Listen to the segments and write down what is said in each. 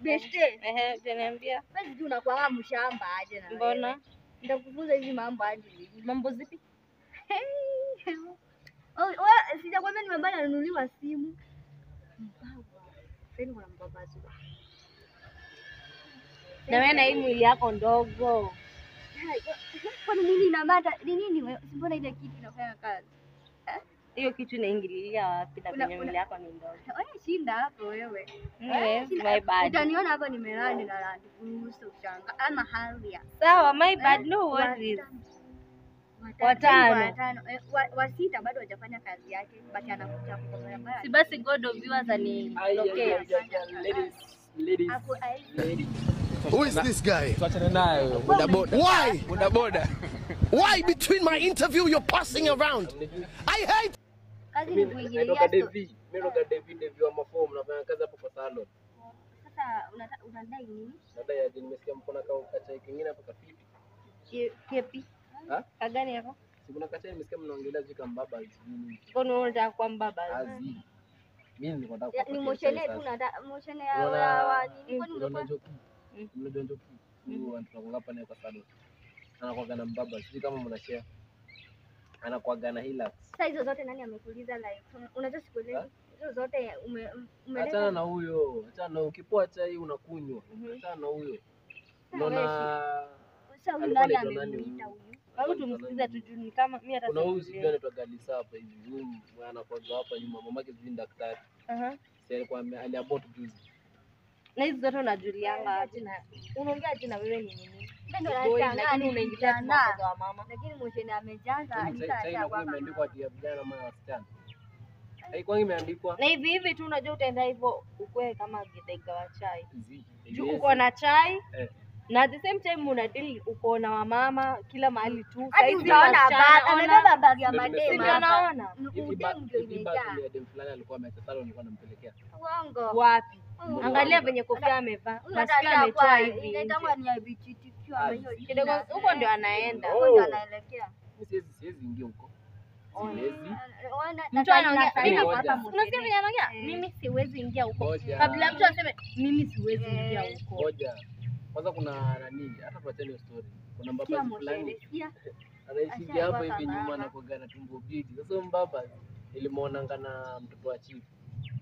Beshte. Ehe, utaniambia. Wewe sijui unakuwa mshamba aje na wewe. Mbona? Nitakufunza hizi mambo aje. Mambo zipi? Oh, wewe sijakwambia nimebana nanunuliwa simu. Mbaba. Sasa niko na mbaba zuba. Na wewe na hii mwili yako ndogo. Kwani mwili inamata ni nini wewe? Si mbona ile kitu inafanya kazi? Hiyo kitu inaingililia wapi na Una- kwenye mwili yako ni ndogo? Wewe shinda hapo wewe. Anyway, Shinda. my bad. Utaniona hapa nimelala na landi kuruhusu ushanga ama haria. Sawa, my bad, no worries. Watano. Watano. Wa sita bado hajafanya kazi yake, but anakuja kwa barabara. Si basi God of yours ani locate. Ladies, ladies, Ako ai. ladies. Who is this guy? Tuachane nayo. Boda boda. Why? Boda boda. Why between my interview you're passing around? I hate Kazi ni Mimi kuingilia naitwa sto. Devi. Mimi naitwa Devi, Devi wa mafomu, nafanya kazi hapo kwa salon. Sasa unadai nini? Nadai aje, nimesikia mko na kachai kingine hapo kafiti. Kepi. Ha? Kagani yako? Si kuna kachai nimesikia mnaongelea sijui kambaba sijui nini. Mbona wewe unataka kuwa mbaba? Azi. Mimi nilikuwa nataka Ya, Ni kuwapatia moshene chai tu sasa. unataka moshene ya Unaona- ya wa nini? Kwani Unaona umekuwa Njoki? Mnajua Njoki? Huyu anatoka hapa naye kwa salon. Anakuwaga na mbaba, sijui kama mnashare. Anakuwaga na Hilux. Sasa hizo zote nani amekuuliza like unajua sikuelewi. Hizo zote umeleta Achana na huyo, achana na ukipoa chai unakunywa. Achana na huyo. Unaona Sasa huyu alikuwa nani anaitwa nani amemuita huyu? huyu? Hebu tumsikize tu juu ni kama mimi hata Kuna huyu sijui sikuelewi. anaitwa Galisa hapa hivi. Huyu anakuwaga hapa nyuma, mamake sijui ni daktari. Aha. Si alikuwa aliabort juzi. Na hizi zote unajulianga aje na unaongea aje na wewe ni nini? Mimi ndo Boy, nashangaa lakini ni unaingilia tu kijana. mambo za wamama. Lakini moshene amejaza Yaani hata Chai chai inakuwa ashakuwa imeandikwa ati ya vijana ama ya wasichana. Haikuwa imeandikwa. Na hivi hivi tu unajua utaenda hivyo ukue kama githaiga wa chai. Zi. Juu uko na chai Eh. na at the same time una deal uko na wamama kila mahali tu. Hadi Saizi utaona wasichana, bag, ona. amebeba bag ya Ndio madem Si nimesema. ndio hapa. naona? Ni Hivi udem ndio hivi bag imejaa. ni ya dem fulani alikuwa ameacha salon, nilikuwa nampelekea. Uongo. Wapi? Huyu- Angalia venye kofia amevaa. huyu hata Masikio ametoa ashakuwa hivi. inaitangwa ni ya BTTQ ama hiyo Ah, Kidogo jina. huko ndio anaenda. Huko ndio anaelekea. Mimi siwezi ingia huko. Siwezi. Mtu anaongea Lakini mimi ngoja. hapa unasikia venye anaongea? Eh. Mimi siwezi ingia huko. Ngoja. Kabla mtu aseme mimi siwezi ingia Eh. huko. Ngoja. Kwanza kuna nani? Hata tuachane hiyo story. Kuna Sikia mbaba fulani moshene, sikia. anaishingi hapa Ashakuwa hivi nyuma kama anakuwaga na tumbo bigi. Sasa huyo mbaba nilimuonanga na mtoto wa chief.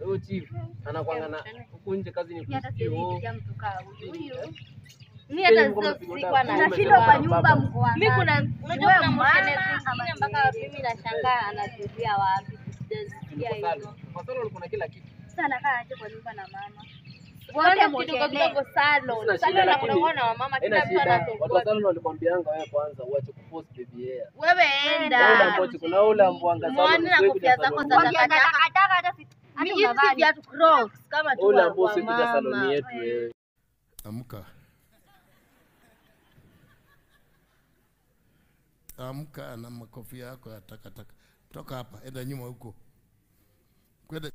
Huyo chief anakuanga na huku nje kazi ni Mimi hata kusikia. siwezi itikia mtu kaa huyu. Huyu. Mimi hata Mko sio mnapigwa sikuwa dafu. na Unashindwa kwa nyumba Baba. mko wangapi? Mimi kuna unajua Wewe kuna moshene mama ama zingine mpaka mimi nashangaa anazuia wapi. Sijasikia Kwa hizo. salon. Kwa salon kuna kila kitu. Sasa anakaa aje kwa nyumba na mama? Kwanza Wote kidogo moshene. kidogo salon. Sina shida, Salon lakini- kunakuwa na wamama Haina kila mtu shida. Watu wa anasokota. salon walikwambianga wewe kwanza uache kupost baby hair. Wewe Ule enda. ambao kuna ule ambao anga salon Mwana na usiwe kofia kuja zako salon za yetu. Kwa takataka hata si hata Mimi hizi unavaa viatu Crocs kama tu Ule wa ambao usiwe kuja salon mama. yetu wewe. Amka. Amka na makofia yako ya takataka. Toka hapa, enda nyuma huko. Kwenda